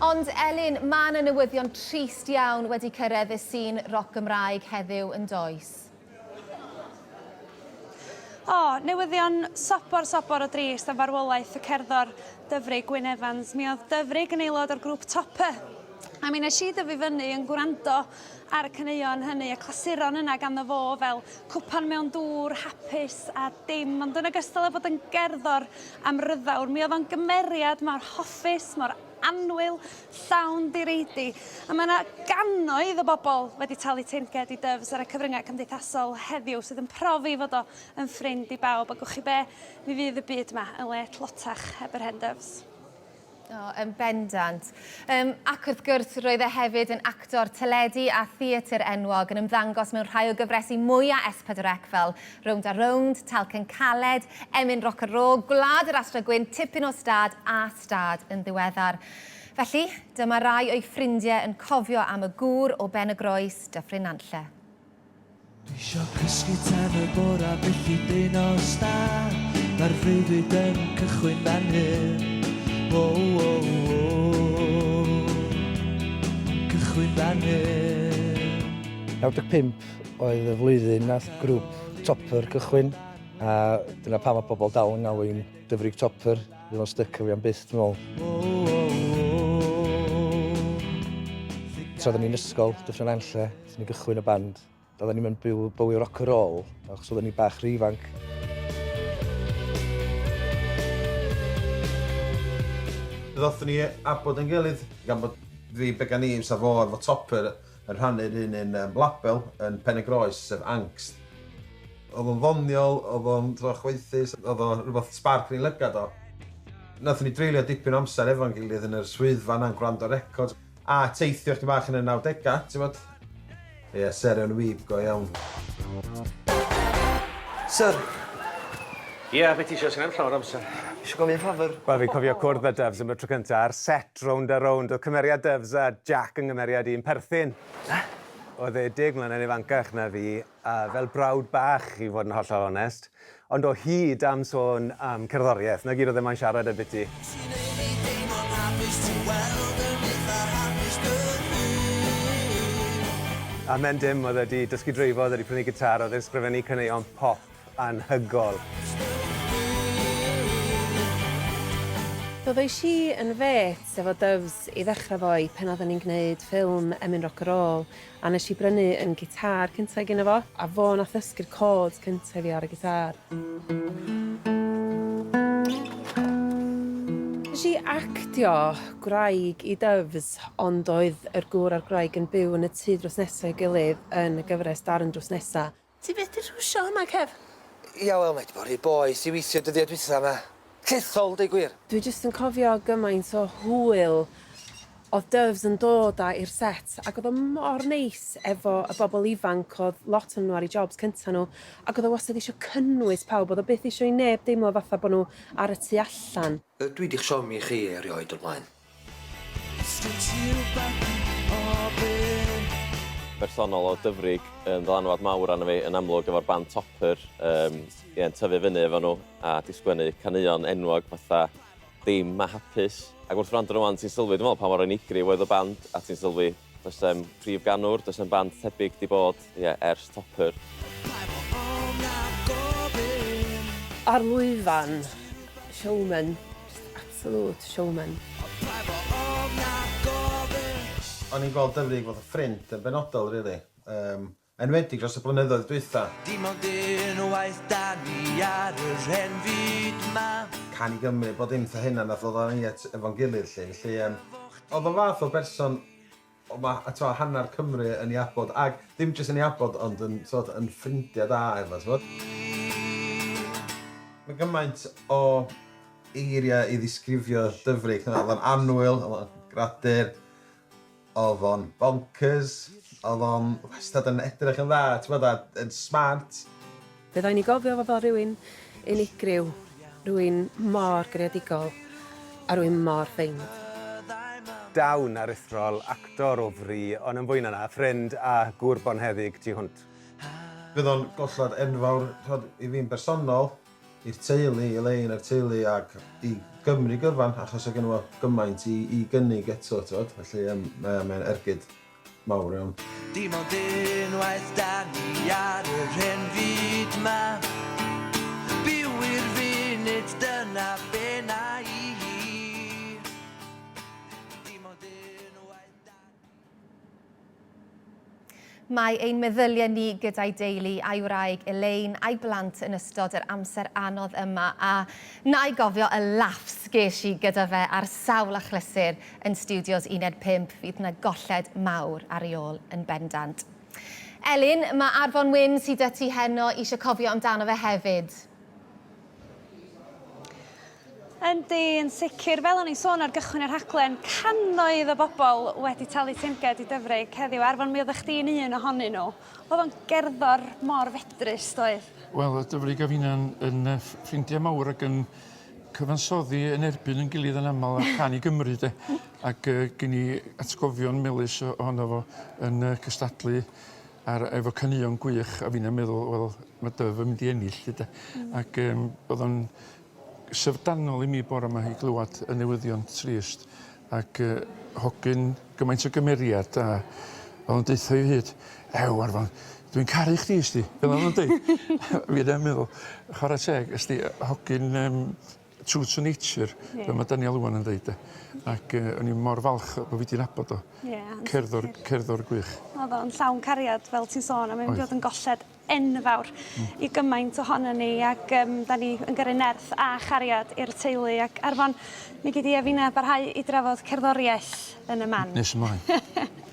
Ond Elin, mae yna newyddion trist iawn wedi cyrraedd y sîn roc Gymraeg heddiw yn does? O, newyddion sobor sobor o drist am farwolaeth y cerddor Dyfrig Gwyn Evans. Mi oedd Dyfrig yn aelod o'r grŵp Topper. A mi nes i dyfu fyny yn gwrando ar y caneuon hynny, y clasuron yna ganddo fo fel Cwpan Mewn Dŵr, Hapus a Dim. Ond yn ogystal â bod yn gerddor amryfawr, mi oedd o'n gymeriad mor hoffus, mor annwyl, llawn direidi. A mae yna gannoedd o bobl wedi talu teyrnged i Dyfs ar y cyfryngau cymdeithasol heddiw sydd yn profi fod o yn ffrind i bawb. A gwch chi be, mi fydd y byd yma yn le tlotach heb yr hen Dyfs. O, yn bendant. Um, ac wrth gwrs, roedd e hefyd yn actor teledu a theatr enwog, yn ymddangos mewn rhai o gyfresi mwyaf S4C fel Rownd a Rownd, Talcen Caled, Emyn Roc a Rôl, Gwlad yr Astra Gwyn, Tipyn o Stad a Stad yn ddiweddar. Felly, dyma rai o'i ffrindiau yn cofio am y gŵr o Ben y Groes, Dyffryn Nantlle. Dwi isio cysgu tan y bora felly deu nos da. Mae'r freuddwyd yn cychwyn fan hyn. O, o, o. Cychwyn fan hyn. 95 oedd y flwyddyn nath grŵp Topper cychwyn, a dyna pam mae pobl dal yn galw i'n Dyfrig Topper. Fydd o'n styc efo fi am byth, dwi'n meddwl. Tra oedden ni'n ysgol, Dyffryn Nantlle, wnaethon ni gychwyn y band. Oedden ni'm yn byw bywyd rock and roll, achos oedden ni bach rhy ifanc. Ddothon ni abod ein gilydd, gan bod fi, Began Eames a fo efo Topper yn rhannu'r un un um, label yn Pen y Groes, sef Angst. Oedd o'n ddoniol, oedd o'n chwaethus, oedd o'n rhywbeth sbarc yn ei lygad o. Nathon ni dreulio dipyn o amser efo'n gilydd yn yr swyddfa yna'n gwrando records. A teithio chdi bach yn y nawdegau, ti'n bod? Ie, yeah, seren wib go iawn. Syr! Ie, yeah, beth ti eisiau? Sgen i'm llawer o amser. Eisiau gofyn ffafr? Wel, fi'n cofio cwrdd â Dyfs am y tro cynta ar set Rownd a Rownd. Oedd cymeriad Dyfs a Jack yn nghymeriad i'n perthyn. Oedd e 10 mlynedd ifancach na fi, a fel brawd bach, i fod yn hollol onest. Ond o hyd am sôn am cerddoriaeth, 'na gyd oedd e moyn siarad ambiti. Ti'n neud fi deimlo'n hapus ti'n weld yn eitha hapus dy hun. A mewn dim, oedd e 'di dysgu dreifo, oedd e 'di prynu gitâr, oedd e'n sgrifennu caneuon pop anhygol. Ddois i yn fêt efo Dyfs i ddechrau fo i pan oedden ni'n gwneud ffilm Emyn Roc a Rôl A nes i brynu yn gitâr cynta gynno fo, a fo nath ddysgu'r chords cynta i fi ar y gitâr. Nes i actio gwraig i Doves, ond oedd yr gŵr a'r gwraig yn byw yn y tŷ drws nesa i'w gilydd yn y gyfres Darren Drws Nesa. Ti byth 'di trwsio hwnna, Kev? Ia, wel, mae 'di bod rhy boeth i weithio dyddiau dwytha 'ma. Llethol, deud gwir. Dwi jyst yn cofio gymaint o hwyl o'dd Doves yn dod â i'r set ac o'dd o mor neis efo y bobl ifanc o'dd lot o'nyn nhw ar eu jobs cynta nhw ac o'dd o wastad isio cynnwys pawb o'dd o byth isio i neb deimlo fatha bo' nhw ar y tu allan. Dwi 'di'ch siomi chi erioed o'r blaen. Bersonol oedd Dyfrig yn ddylanwad mawr arno fi yn amlwg efo'r band Topper, um, ie, yn tyfu fyny efo nhw a di sgwennu caneuon enwog fatha Dim a Hapus. Ac wrth wrando rwan ti'n sylwi, dwi'n meddwl pa mor unigryw oedd y band a ti'n sylwi does 'em prif ganwr, does 'em band tebyg di bod, ie, ers Topper. Ar lwyfan, showman, just absolute showman. O'n i'n gweld Dyfrig fatha ffrind yn benodol rili, yym enwedig dros y blynyddoedd dwytha. Dim ond unwaith 'da ni ar yr hen fyd 'ma. Can i Gymru, bod dim 'tha hynna nath ddod â ni at efo'n gilydd 'lly, felly yym o'dd o fath o berson o ma' a t'mo' hannar Cymru yn 'i abod ag ddim jyst yn 'i abod ond yn t'mod yn ffrindia da efo t'mod? Ma' gymaint o eiria i ddisgrifio Dyfrig, o'dd o'n annwyl, o'dd o'n gradur, o'dd o'n bonkers, o'dd o'n wastad yn edrych yn dda t'mod a yn smart. Fe ddoi ni gofio fo fel rhywun unigryw, rhywun mor greadigol a rhywun mor ffeind. Dawn aruthrol, actor o fri, ond yn fwy na 'na, ffrind a gŵr bonheddig tu hwnt. Bydd o'n golled enfawr, t'mod, i fi'n bersonol, i'r teulu, i Elaine a'r teulu ac i Gymru gyfan, achos oedd gynno fo gymaint i, i gynnig eto, t'wod? Felly um, mae'n mae ergyd mawr iawn. Dim ond unwaith da ni ar yr hen fyd 'ma. Byw i'r funud dyna be na i hi. Dim ond unwaith da Mae ein meddyliau ni gyda'i deulu a'i wraig Elaine a'i blant yn ystod yr amser anodd yma a na i gofio y laughs ges i gyda fe ar sawl achlysur yn stiwdios Uned 5 fydd 'na golled mawr ar ei ôl yn bendant. Elin, mae Arfon Wyn sy 'da ti heno eisiau cofio amdano fe hefyd. Yndi, yn sicr. Fel o'n i'n sôn ar gychwyn y rhaglen, cannoedd o bobl wedi talu teyrnged i Dyfrig heddiw. Arfon, mi oeddech chdi'n un ohonyn nhw. Oedd o'n gerddor mor fedrus, doedd? Wel, oedd Dyfrig a finna'n yn ffrindiau mawr ac yn cyfansoddi yn erbyn yn gilydd yn aml ar Cân i Gymru de. Ac yy gen i atgofion melys ohono fo yn cystadlu ar efo caneuon gwych a finna'n meddwl wel ma' Dyf yn mynd i ennill 'lly de. Ac yym o'dd o'n syfrdanol i mi bore 'ma i glywad y newyddion trist ac yy hogyn gymaint o gymeriad a o'dd o'n deutha fi o hyd ew Arfon dwi'n caru chdi sdi fel o'dd o'n deud. Fi yn meddwl chwara teg ysdi hogyn yym true to nature yeah. fel mae Daniel Iwan yn dweud de. Ac o'n i mor falch bod fi 'di nabod o. Ie. Yeah, cerddor cerddor gwych. Oedd o'n llawn cariad fel ti'n sôn a mae'n mynd i fod yn golled enfawr mm. i gymaint ohonon ni ac um, da ni yn gyrru nerth a chariad i'r teulu ac Arfon mi gei di a finna barhau i drafod cerddoriaeth yn y man. Nes ymlaen.